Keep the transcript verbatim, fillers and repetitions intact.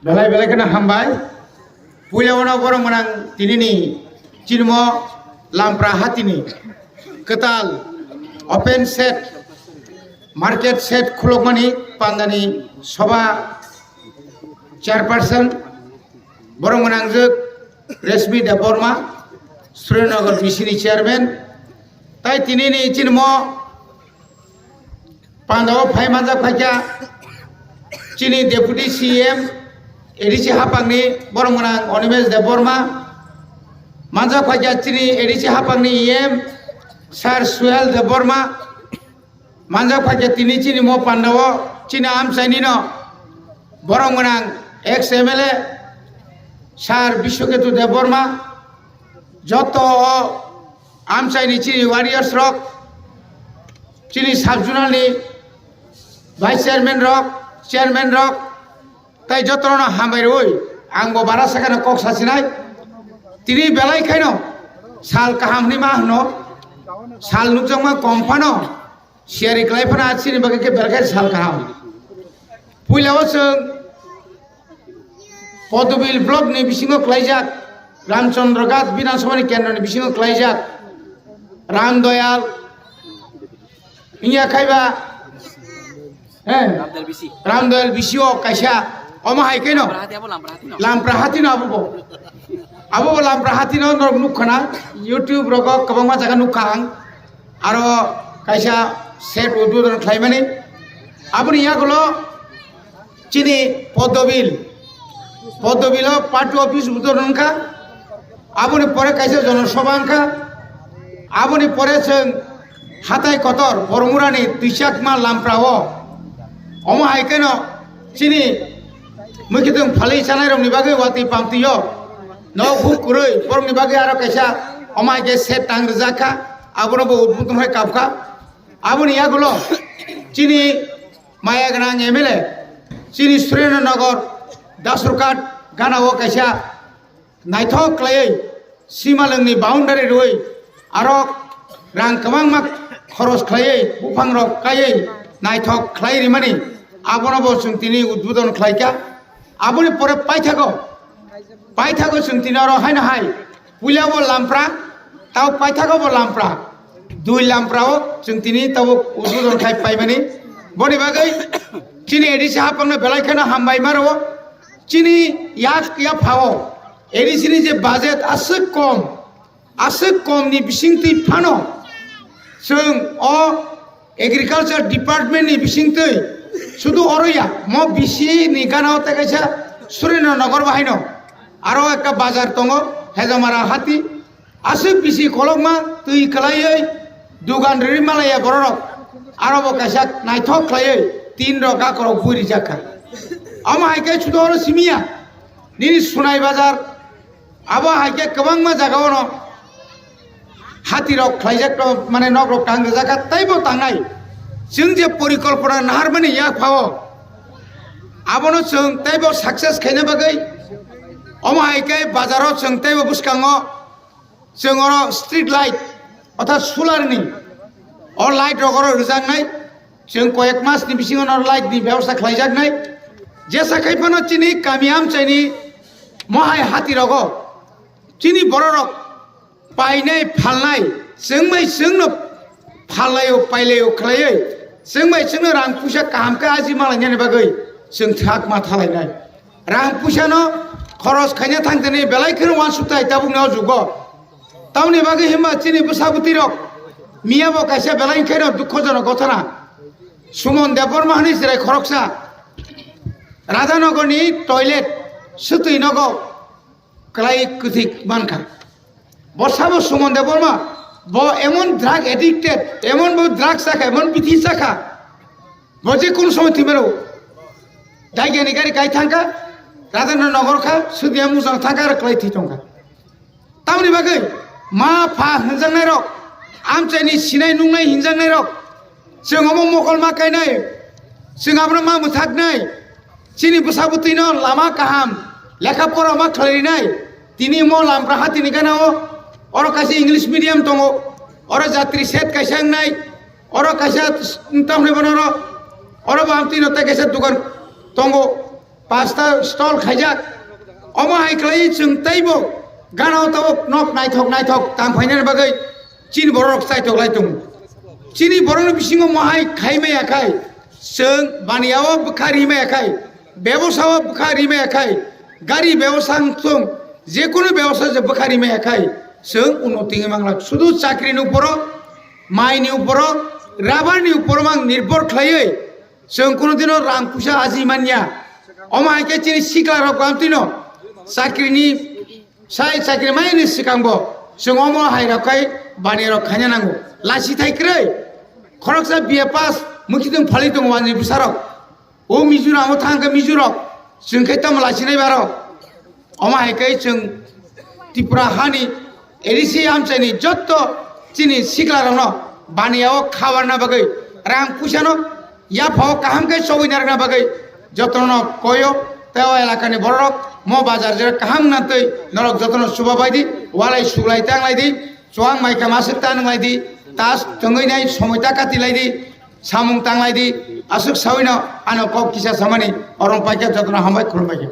Belai belai kheno hambai. Puila ono borok mwnang tinini chini mo Lampra hatini kwtal open shed, market shed khulokmani pandani soba chairperson borok mwnangjwk Reshmi Debbarma, Surendra Nagar B C ni chairman, tai tinini chini mo Pandao phai manjak phaikha chini Deputy C M, A D C hapangni borok mwnang Animesh Debbarma, manjak phaikha chini A D C hapangni E M Sir Suhel Debbarma, manjak phaikha tini chini mo pandao chini amchainino borok mwnang ex M L A Sir Biswaketu Debbarma, joto o amchaini chini warriors rok, chini sub zonal ni vice chairman rok, chairman rok, tai jotono hambai rwi ang bo bara sakano kok sasinai. Tini belai khaino sal kaham hinwi ma hwno, sal nukjakma kom phano siyari kwlai phano chini bagwi khe belai khe sal kaham. Puila o chwng Podobil block ni bisingo klaijak, Ramchandra Ghat Bidhan Sabha ni kendro ni bisingo klaijak, Ram Doyal, wngya khaiba, eh, Ramdal bisi. Ram Doyal bisi o kaisa, omo hai khe no, Lampra hati abo, Lampra hati no. Lampra hati no abo bo. Abo bo Lampra hati no norok nukha na, YouTube rogo kwbangma jaga nukha ang, aro kaisa shed udbodon khlaimani, aboni yagulo, Chini Podobil, Podobilo party office udbodon wngkha, aboni pore kaisa jonosobha wngkha, aboni pore chwng hatai kotor Boromurani Twichakma Lamprao, omo hai kheno chini mwkhitwng phalwi chanairokni bagwi watwi pamtwio nok huk kwrwi borokni bagwi aro kaisa omo hai khe shed tang rwjak kha, abono bo udbodon hai kap kha. Aboni yagulo chini Maya gwnang M L A, chini Surendra Nagar, Dasurghat gana o kaisa naithok khlaiwi simalwngni boundary rwi aro rang kwbangma khoros khlaiwi buphang rok kaiwi naithok khlai rimani abono bo chwng tini udbodon khlaikha. Aboni pore paithago, paithago chwng tini oro haino hai puila bo Lampra, tao paithago bo Lampra, dui Lampra o chwng tini tabo udbodon khai paimani. Boni bagwi chini A D C hapangno belai kheno hambai maro. Chini yak ya phao A D C ni je budget aswk kom, aswk kom ni bisingtwi phano chwng o Agriculture Department ni bisingtwi sudu oro ya, mo B C ni gana o tei kaisa Surendra Nagar bahaino aro ekta bazar tongo, Hejamara hati, aswk bisi kolokma twi kwlaiwi dugan rwi malaya bororok, aro bo kaisa naithok khlaiwi tin rok gakorok bui rijak kha. Omo hai khe sudu oro simiya nini Sunai bazar, abo hai khe kwbangma jaga ono hati rok khlaijak to, mane nok rok tang rijak kha, teibo tangnai. Chwng je porikolpona naharmani yak phao, abono chwng teibo success khaina bagwi, omo hai khe bazaro chwng teibo bwskango chwng oro street light, orthat solar ni o light rok oro rwjaknai. Chwng koyek mas ni bisingo no light ni bebosta khlaijaknai. Jesa khai phano chini kami amchaini mohai hati rogo chini bororok painai phalnai, chwng bai chwngno phallaio, pailaio khlaiwi, chwng bai chwngno rang puisa kaham khe aji malainani bagwi chwng thak ma thalainai. Rang puisano khoros khaina thangtani belai kheno uansukthai tabukni o jugo. Tamoni bagwi himba chini bwsa bwtwi rok miya bo kaisa belai kheno dukhojonok gothana. Sumon Debbarma hwnwi chwrai khoroksa Radhanogorni toilet swtwi nogo kwlai kwthwi mankha. Bo sabo Sumon Debbarma, bo emon drug addicted, emon bo drug chakha, emon bithi chakha, bo je kun somoi thwi mano. Daigani gari kai thangkha, Radhanogor kha, Sudiya mujang thangkha, aro kwlai thwi tongkha. Tamoni bagwi ma pha hwnjaknai rok, amchaini sinai nungnai hinjaknai rok, chwng omo mokol ma kainai, chwng abono ma mwthaknai, chini bwsa bwtwino lama kaham, lekha pora ma khlairinai, tini mo Lampra hatini gana o, oro kaisa English medium tongo, oro jatri set kaisa wngnai, oro kaisa tamni bono oro, oro bo amtwino tei kaisa dukan tongo. pasta stall khaijak. Omo hai khlai chwng teibo gana o tabuk nok naithok naithok tang phainani bagwi chini bororok chaitok lai tongo. Chini borokni bisingo omo hai khai maya khai, chwng baniya o bwkha ri maya khai, bebosa o bwkha ri maya khai, gari bebosa wng thung, je kunu bebosa je bwkha ri maya khai, chwng unnoti wngwi manglak. Sudu chakri ni uporo, mai ni uporo, rubber ni uporo mang nirbhor khlaiwi, chwng kunu dino rang puisa aji manya. Omo hai khe chini sikla rok amtwino chakri ni sai chakri mai ni swkang bo chwng omo hai rok khai bani rok khaina nango. Lachi thai kwrwi khoroksa B A pass mukhitung phali tongo wani bwsarok. O Mizoram o thang khe Mizorok chwng khe tamo lachi nai baro. Omo hai khe chwng Tripura hani A D C amchaini jotto chini siklarokno baniya o khabarna bagwi rang puisano yaphao kaham khe chobwi narwkna bagwi jotono koyo tei o elakani bororok mo bazar jera kaham nantwi norok jotono chubabai di, walai suglai tanglai di, chuang mai khe masuk ta nwnglai di, tas tongwi nai somoi ta kati lai di, samung tanglai di, aswk sawino ano kok kisa samani orom paikha jotono hambai khulumbai kha.